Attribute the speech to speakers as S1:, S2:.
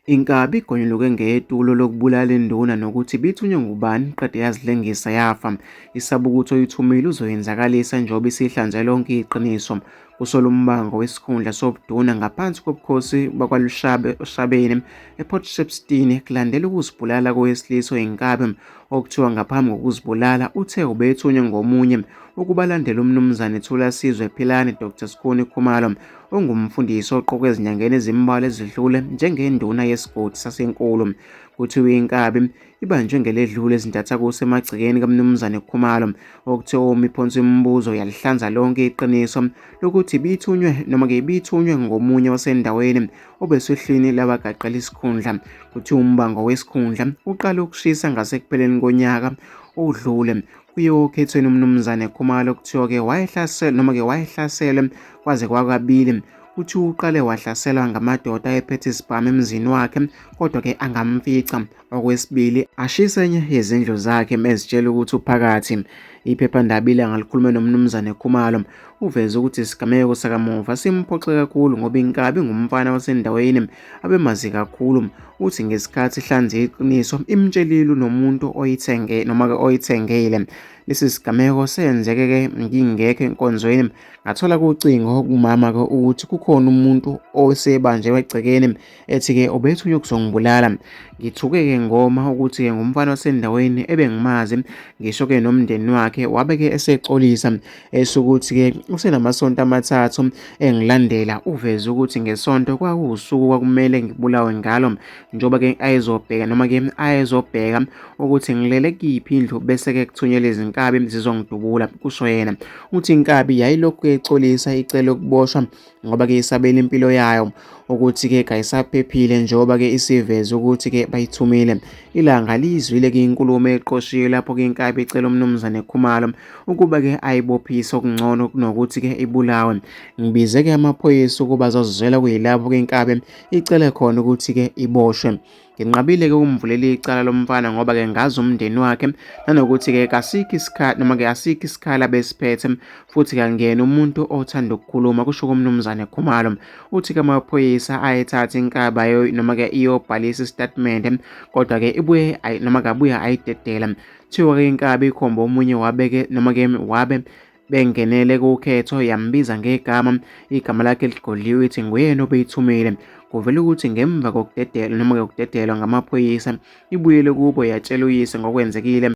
S1: Inkabi igonyuluke ngetulo lokubulala induna nokuthi ibithunywe ngubani qede yazilengisa yafa. Isaba ukuthi oyithumile uzoyenzakalisa njengoba isihlanze lonke iqiniso. Kusola umbango wesikhundla sobuduna ngaphansi kobukhosi bakwaLushabeni ePort Shepstone kulandela ukuzibulala kowesilisa oyinkabi okuthiwa ngaphambi kokuzibulala uthe ubethunywe ngomunye ukuba alandele uMnumzane Thulasizwe Philani Dr Skhuni Khumalo ongumfundisi oqokwe ezinyangeni ezimbalwa ezidlule njengenduna yesigodi saseNkulu. Kuthiwa inkabi ibanjwe ngeledlule ezintathakusa emagcekeni kaMnumzane Khumalo okuthiwa uma iphonsa imibuzo yalihlanza lonke iqiniso lokuthi ibithunywe noma-ke ibithunywe ngomunye wasendaweni obesehlwini labagaqela isikhundla. Kuthiwa umbango wesikhundla uqale ukushisa ngasekupheleni konyaka odlule Kuye okhethweni uMnumzane Khumalo kuthiwa-ke wayehlaselwe noma-ke wayehlaselwe kwaze kwakabili. Kuthiwa uqale wahlaselwa ngamadoda ayephethe isibhamu emzini wakhe kodwa-ke angamfica. Okwesibili ashisa enye yezindlu zakhe ezitshela ukuthi uphakathi. Iphephandaba iLanga likhulume noMnumzane Khumalo uveze ukuthi isigameko sakamuva simphoxe kakhulu ngoba inkabi ngumfana wasendaweni abemazi kakhulu. Uthi ngesikhathi ihlanze iqiniso imtshelile unomuntu oyithenge noma-ke oyithengile. Lesi sigameko senzeke-ke ngingekho enkonzweni ngathola kucingo kumama-ke ukuthi kukhona umuntu osebanjwe egcekeni ethi-ke ubethunywe ukuzongibulala. Ngithuke-ke ngoma ukuthi-ke ngumfana wasendaweni ebengimazi ngisho-ke nomndeni wakhe wabe-ke esexolisa esho ukuthi-ke usenamasonto amathathu engilandela. Uveze ukuthi ngeSonto kwakuwusuku kwakumele ngibulawe ngalo njengoba-ke ayezobheka noma-ke ayezobheka ukuthi ngilele kuyiphi indlu bese-ke kuthunyelwa izinkabi zizongidubula, kusho yena. Uthi inkabi yayilokhu exolisa icela ukuboshwa ngoba ke isabela impilo yayo ukuthi ke kayisaphephile njengoba ke isiveze ukuthi ke bayithumile. Ilanga liyizwile ke inkulumo eqoshiwe lapho ke inkabi icela uMnumzane Khumalo ukuba ke ayibophise okungcono kunokuthi ke ibulawe. Ngibize ke amaphoyisa ukuba azozizwela kuyilapho ke inkabi icele khona ukuthi ke iboshwe. Nginqabile-ke ukumvulela icala lomfana ngoba-ke ngazi umndeni wakhe nanokuthi-ke kasikho isikhathi noma-ke asikho isikhala besiphethe futhi kangiyena umuntu othanda ukukhuluma, kusho kuMnumzane Khumalo. Uthi-ke amaphoyisa ayethatha inkaba noma-ke iyobhalisa isitatimende kodwa-ke ibuye noma-ke abuye ayidedela. Kuthiwa-ke inkabi ikhomba omunye wabe-ke noma-ke wabe bengenele kukhetho yambiza ngegama igama lakhe ligodliwe ithi nguyena obeyithumele. Kuvela ukuthi ngemva kokudedelwa noma-ke ukudedelwa ngamaphoyisa ibuyele kubo yatshela uyise ngokwenzekile.